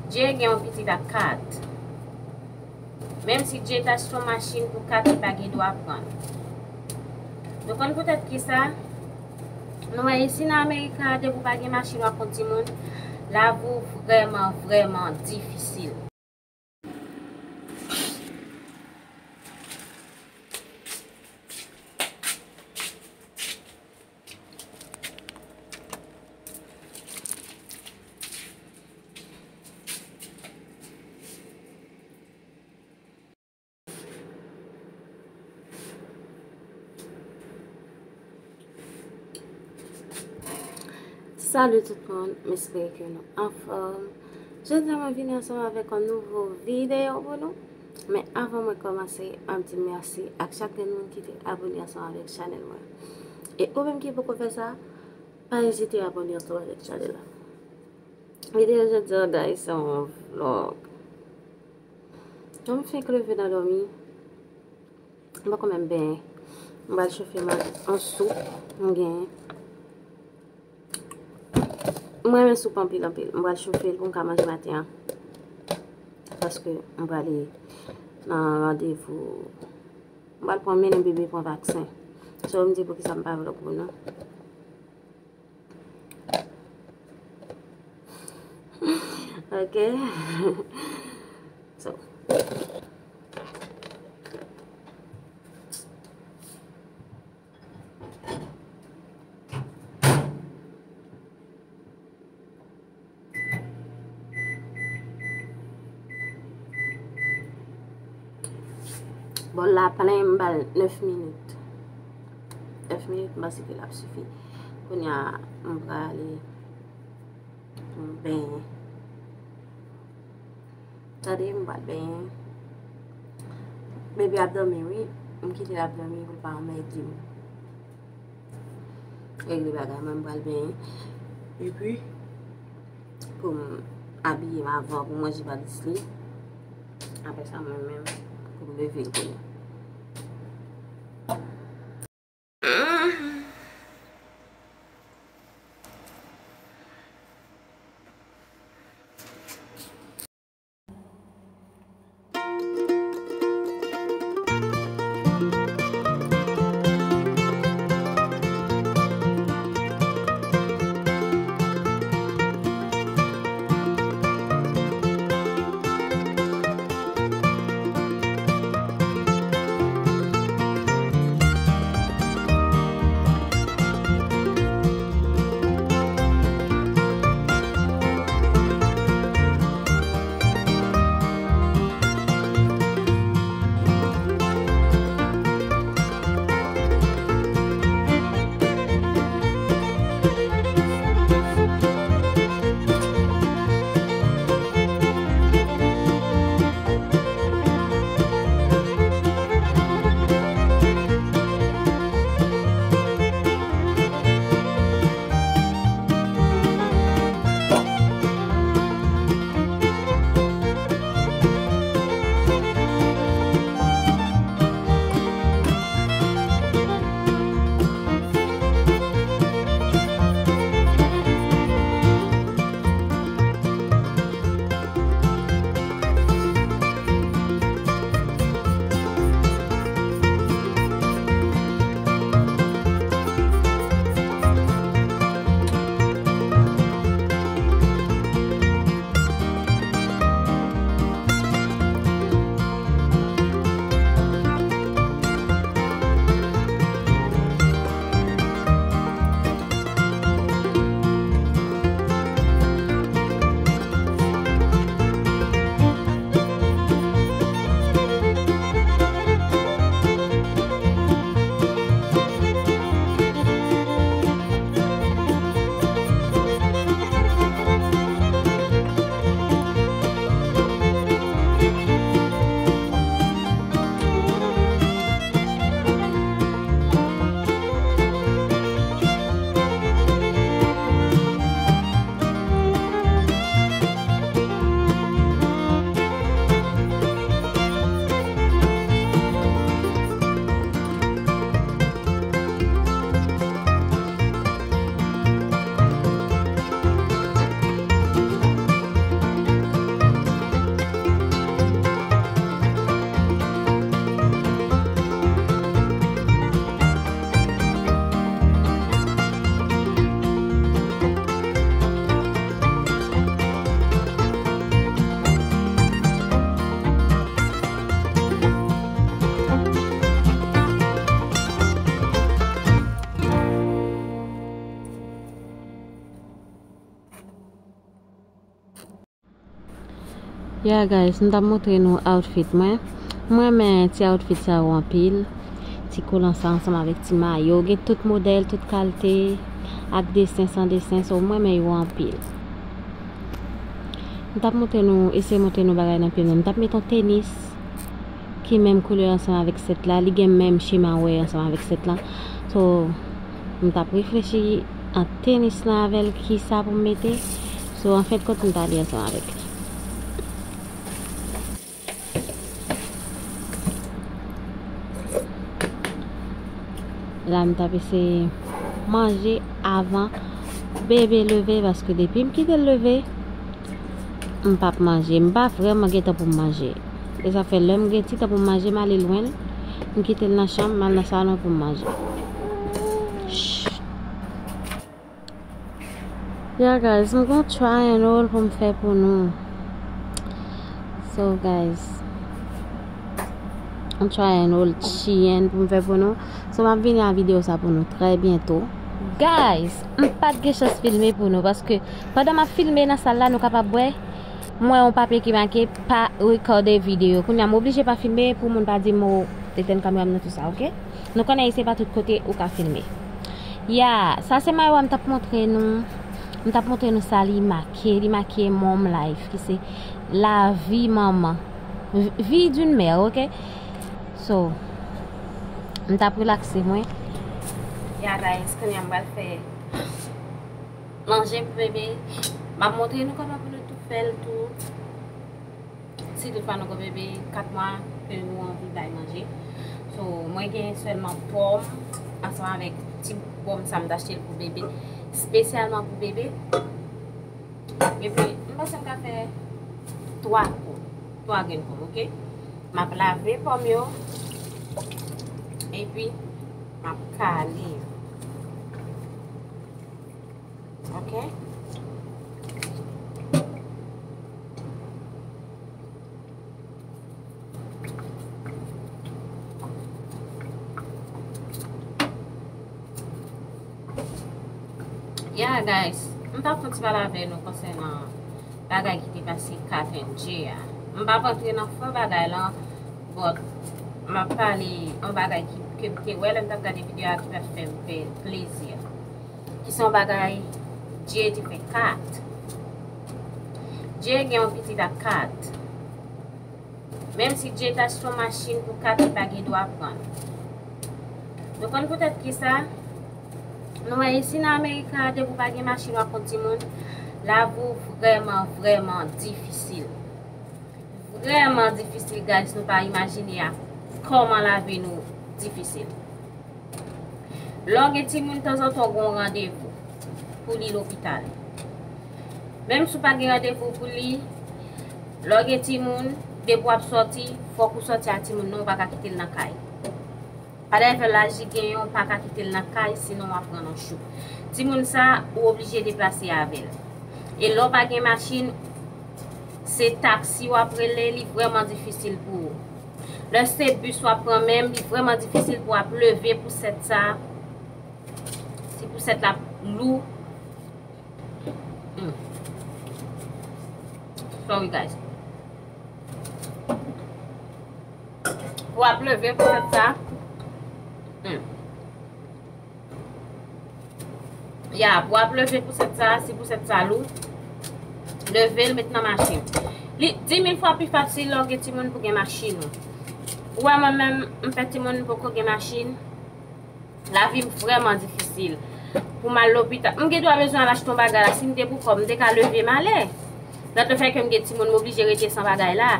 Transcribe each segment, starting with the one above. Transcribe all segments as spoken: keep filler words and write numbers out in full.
Jay gen yon pitit ak kat. Menm si Jay ta achte yon machin pou kat, li pa gen dwa pran l. Nou konn poutèt kisa? Nou wè isi nan Amerika, depi w pa gen machin, w ap pran timoun, lavi w vrèman, vrèman difisil. Salut tout moun, m espere ke nou anfòm. Jodi a mwen vini ansanm avèk yon nouvo videyo pou nou. Men avan mwen kòmanse, m ap di mèsi ak chak grenn moun ki te abone ansanm avèk chanèl mwen. E ou menm ki poko fè sa, pa ezite abone ansanm avèk chanèl la. Videyo jodi a, guys, se yon vlog. Jan m fenk leve nan dòmi, m poko menm benyen. M pral chofe manje, yon soup m genyen. M renmen soup anpil, anpil. M pral chofe l pou m ka manje maten an. Paske m prale nan randevou. M pral pran, mennen bebe pran vaksen. So, m di poukisa m pa vlog pou nou. Ok. So. Bòl la plen, m ba l nèf minit. Nèf minit, m panse ke l ap sifi. Kounye a, m prale pou m benyen. Tande, m pral benyen. Bebe ap dòmi, wi. M kite l ap dòmi pou l pa anmède m. Regle bagay mwen, m pral benyen. Epi, pou m abiye m avan, pou manje valis li. Apre sa, mwen menm, pou m leve l kounye a. Yeah guys, m t ap montre nou outfit mwen. Mwen renmen ti outfit sa yo anpil. Ti kolan sa ansanm avèk ti mayo. Gen tout modèl, tout kalte, ak desen, san desen. So, mwen renmen yo anpil. M t ap montre nou, eseye montre nou bagay nan pye mwen. M t ap met yon tenis ki menm koulè ansanm avèk sèt la. Li gen menm chema wè ansanm avèk sèt la. So, m t ap reflechi ant tenis lan avè l, kisa pou m mete. So, anfendkont, m t ale ansanm avèk li. La, m t ap eseye manje avan bebe leve, paske depi m kite l leve, m p ap manje. M pa vrèman gen tan pou m manje. E sa fè lè m gen ti tan pou m manje, m ale lwen l, m kite l nan chanm, m al nan salon pou m manje. Yeah guys, m gon try and roll pou m fè pou nou. So guys, m try and roll chiyen pou m fè pou nou. So m ap vini a videyo sa pou nou trè byento. Guys, m pa t gen chans filme pou nou paske pandan m ap filme nan sal la, nou kapab wè, m wè yon papye ki make pa rekòde videyo. Kounye a m oblije pa filme pou moun pa di m, o, etèn kamera m nan, tou sa, oke? Nou konnen se pa tout kote ou ka filme. Ya, sa se mayo a m t ap montre nou. M t ap montre nou sa li make. Li make Mom Life, ki se lavi manman. Vi d'une mère, oke? So, m t ap relakse mwen. Ya, guys, kounye a m pral fè manje pou bebe. M ap montre nou kòman pou nou tou fè l tou. Si toutfwa nou gen bebe kat mwa ke nou anvi bay manje. So, mwen gen sèlman pòm ansanm avèk ti pòm sa m t achte l pou bebe, espesyalman pou bebe. Epi, m panse m ka fè twa pòm, twa grenn pòm, oke? M ap lave pòm yo, epi m ap kale yo. Ok. Yeah, guys. M t ap fè yon ti pale avè nou konsènan bagay ki te pase Kat and Jay a. M p ap antre nan fon bagay lan, but m ap pale yon bagay ki, ke m te wè lè m t ap gade videyo a ki pa t fè m pè-, plezi. Ki se yon bagay Jay te fè Kat. Jay gen yon pitit ak Kat. Menm si Jay ta achte yon machin pou Kat, li pa gen dwa pran l. Nou konn poutèt kisa? Nou wè isi nan Amerik la, depi w pa gen machin, w ap pran timoun, lavi w vrèman, vrèman difisil. Vrèman difisil, guys, nou pa imajine a kòman lavi nou difisil. Lè w gen timoun, tanzantan w gen yon randevou pou li lopital. Menm si w pa gen randevou pou li, lè w gen timoun, depi w ap sòti, fòk ou sòti a timoun nan, ou pa ka kite l nan kay. Padayè fè laj li genyen, ou pa ka kite l nan kay, sinon w ap pran nan chou. Timoun sa, ou oblije deplase avè l. E lè w pa gen machin, se taksi w ap rele, li vrèman difisil pou ou. Lè se bis w ap pran menm, li vrèman difisil pou w ap leve pousèt sa. Si pousèt la lou. Hmm. Sorry, guys. Pou w ap leve pousèt sa. Hmm. Ya, pou w ap leve pousèt sa, si pousèt sa lou, leve l, met nan machin. Li dis mil fwa pi fasil lè w gen timoun pou gen machin ou. Ou wè mwen menm, m fè timoun m poko gen machin. Lavi m vrèman difisil. Pou m al lopital, m gen dwa bezwen al achte yon bagay la. Si m te pou kò m, m te ka leve m ale. Nan le fè ke m gen timoun, m oblije rete san bagay la.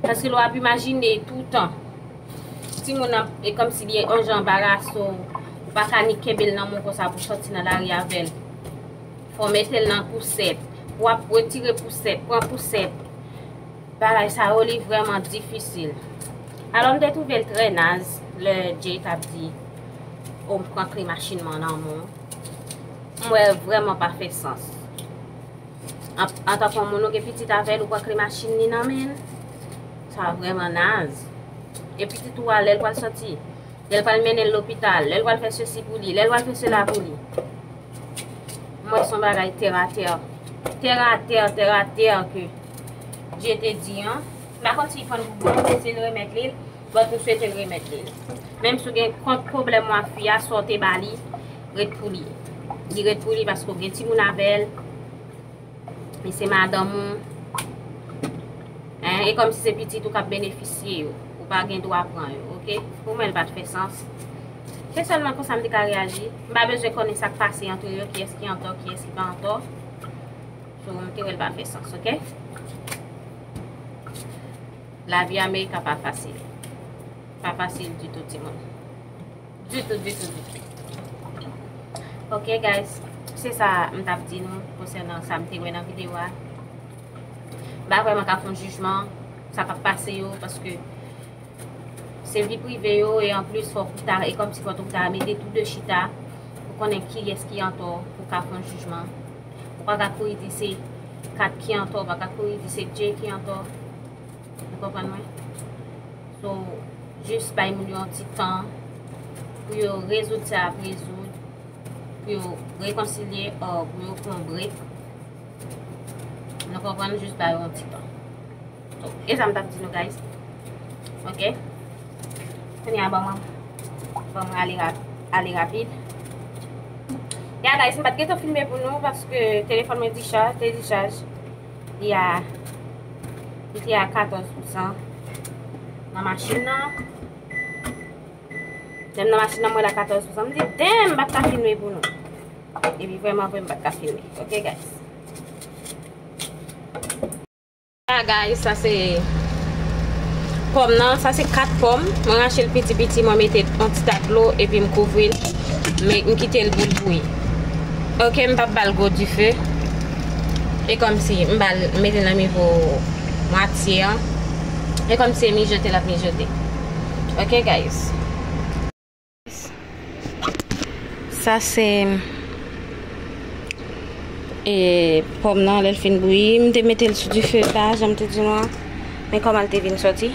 Paske lè w ap imajine toutan, timoun nan, e kòmsi li yon jan anbarase w, ou pa ka ni kenbe l nan men w konsa pou sòti nan lari avè l. Fò w mete l nan pousèt. W ap retire pousèt, pran pousèt. Bagay sa yo, li vrèman difisil. Alò, m te twouve l trè naz lè Jay t ap di, o, m pran kle machin mwen nan men w. M wè vrèman pa fè sans. An, antanke yon moun ou gen pitit avè l, ou pran kle machin li nan men l, sa vrèman naz. E pitit ou a, lè l pral sòti, lè l pral mennen l lopital, lè l pral fè sesi pou li, lè l pral fè sela pou li. M wè se yon bagay tèratè. Tèratè, tèratè ke Dye te di an. M pa konn si l pran l pou bon, men si l remèt li l, but m swete l remèt li l. Menm si w gen kont pwoblèm w ak fi a, sa w te ba li, ret pou li. Li ret pou li paske w gen timoun avè l. Li se madanm ou. Hein, e kòmsi se pitit ou k ap benefisye yo. Ou pa gen dwa pran yo, oke? Pou mwen, l pa t fè sans. Se sèlman konsa m te ka reyaji. M pa bezwen konnen sa k pase antre yo, kiyès ki antò, kiyès ki pa antò. So, m te wè l pa fè sans, oke? Lavi Amerika pa fasil. Pa fasil ditou, timoun. Ditou, ditou, ditou. Ok, guys. Se sa m t ap di nou konsènan sa m te wè nan videyo a. M pa kwè mwen ka fè yon jijman sa k ap pase yo, paske se vi prive yo, e anplis, fòk ou ta, e kòmsi fòk ou ta mete tou de chita pou konnen kiyès ki antò, pou ka fè yon jijman. Ou pa ka kouri di se Kat ki antò, ou pa ka kouri di se Jay ki antò. Ou konprann mwen? So, jis bay moun yo yon ti tan pou yo rezoud sa y ap rezoud, pou yo rekonsilye, or pou yo pran break. Nou konprann, jis ba yo yon ti tan. So, e sa m t ap di nou, guys. Ok? Kounye a, ban mwen, ban mwen ale rap-, ale rapid. Ya, guys, m pa t gentan filme pou nou paske telefòn mwen dichaj, te dichaj. Li a, li te a katòz pousan nan machin nan. Lè m nan machin nan, m wè l a katòz pousan. M di, damn, m p ap ka filme pou nou. Epi vrèman vre, m pa t ka filme. Ok, guys. Sa, guys, sa se pòm nan. Sa se kat pòm. Mwen rache l piti piti, mwen mete yon ti ta dlo, epi m kouvri l. Men m kite l pou l bouyi. Ok, m p ap ba l gwo dife. E kòmsi m ba l, m mete l nan nivo mwatye an. E kòmsi e mijote l ap mijote. Ok, guys. Sa se, e, pòm nan, lè l fin bouyi. M te mete l sou dife ba, jan m te di nou an. Men kòman l te vin sòti.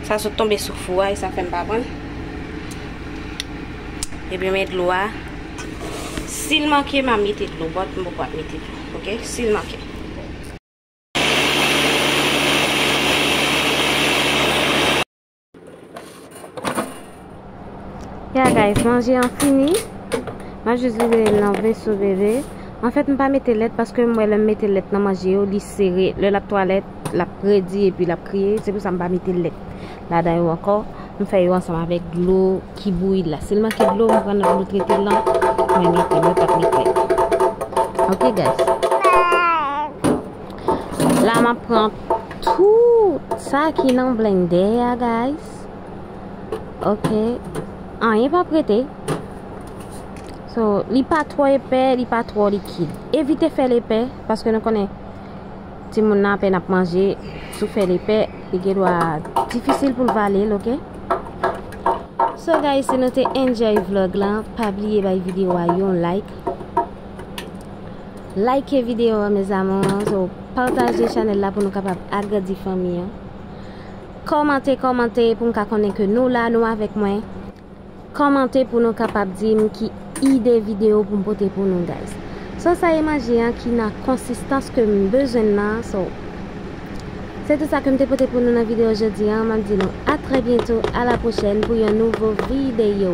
Sa sot tonbe sou fou a, e sa fè m pa pran. Epi men dlo a. Si l manke, m a mete dlo, but m poko ap mete dlo. Ok? Si l manke. Ya, guys, manje an fini. M ap jis vide l nan veso bebe. Anfèt, m pa mete lèt paske m wè lè m mete lèt nan manje yo, li sere. Lè l ap twalèt, l ap redi epi l ap kriye. Se pou sa m pa mete lèt ladan yo ankò. M fè yo ansanm avèk dlo ki bouyi la. Si l manke dlo, m pran nan dlo trete l lan, mwen mete, mwen p ap mete. Ok, guys. La, m ap pran tout sa ki nan blendè a, guys. Ok. Anyen p ap rete. So, li pa twò epè, li pa twò likid. Evite fè l epè, paske nou konnen timoun nan apèn ap manje, si w fè l epè, li gen dwa difisil pou l vale l, ok? So, guys, si nou te enjoy vlog lan, pa bliye bay videyo a yon like. Like videyo a, mes amours. So, pataje chanèl la pou nou kapab agrandi fanmi an. Kòmante, kòmante pou m ka konnen ke nou la, nou avèk mwen. Kòmante pou nou kapab di m ki ide videyo pou m pote pou nou, guys. So, sa e manje an ki nan konsistans ke m bezwen nan. So, se tout sa ke m te pote pou nou nan videyo jodi an. M ap di nou a trè byento, a la pwochèn pou yon nouvo videyo.